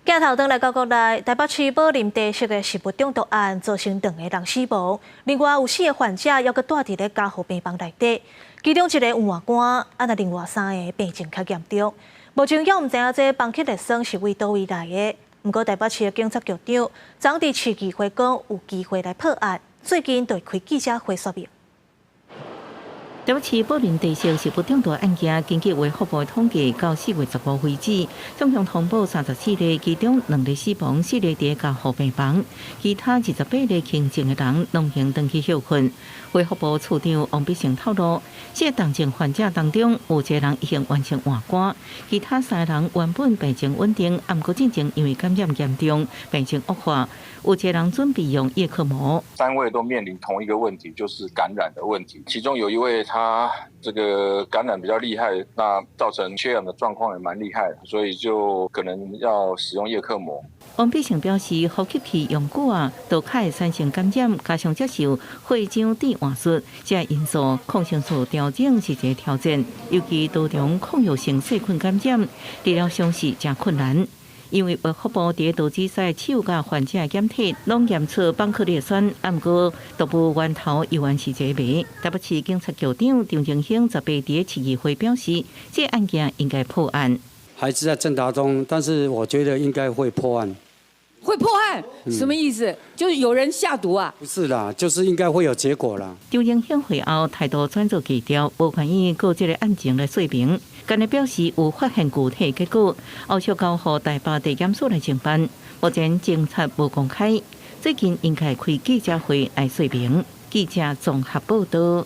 鏡頭轉來到國內，台北市寶林茶室的食物中毒案造成兩個人死亡，另外有四个患者猶閣蹛佇咧加護病房內底，其中一個有換肝，啊若另外三个病情較嚴重。目前猶毋知影這邦克烈酸是為佗位來的。毋過台北市的警察局長昨佇市議會講有機會來破案，最近就會開記者會說明。台北市寶林茶室食物中毒案件，根據衛福部統計，到4月15為止，總共通報34例，其中兩例死亡，四例佇加護病房，其他28例輕症的人攏已經轉去歇睏。衛福部次長王必勝透露，四個重症患者當中，有一個人已經完成換肝，其他三個人原本病情穩定，毋過進前因為感染嚴重，病情惡化，有一個人準備用葉克膜。三位都面臨同一個問題，就是感染的問題。其中有一位他這個感染比較厲害，那造成缺氧的狀況也蠻厲害，所以就可能要使用葉克膜。王必勝表示，呼吸器用久啊，都較會產生感染，加上接受血漿置換術，這個因素抗生素調整是一個挑戰，尤其多重抗藥性細菌感染，治療上是誠困難。因為衛福部佇導致賽手佮患者檢體，攏驗出邦克烈酸，毋過毒物源頭猶原是一個謎。台北市警察局長張榮興18佇市議會表示，這個案件應該破案。還是在偵查中，但是我覺得應該會破案。會破案？什麼意思？就是有人下毒啊？不是啦，就是應該會有結果啦。張榮興會後態度轉做低調，無願意告這個案情來說明，干焦表示有發現具體結果，後續交予台北地檢署來偵辦。目前偵查無公開，最近應該開記者會來說明。記者綜合報道。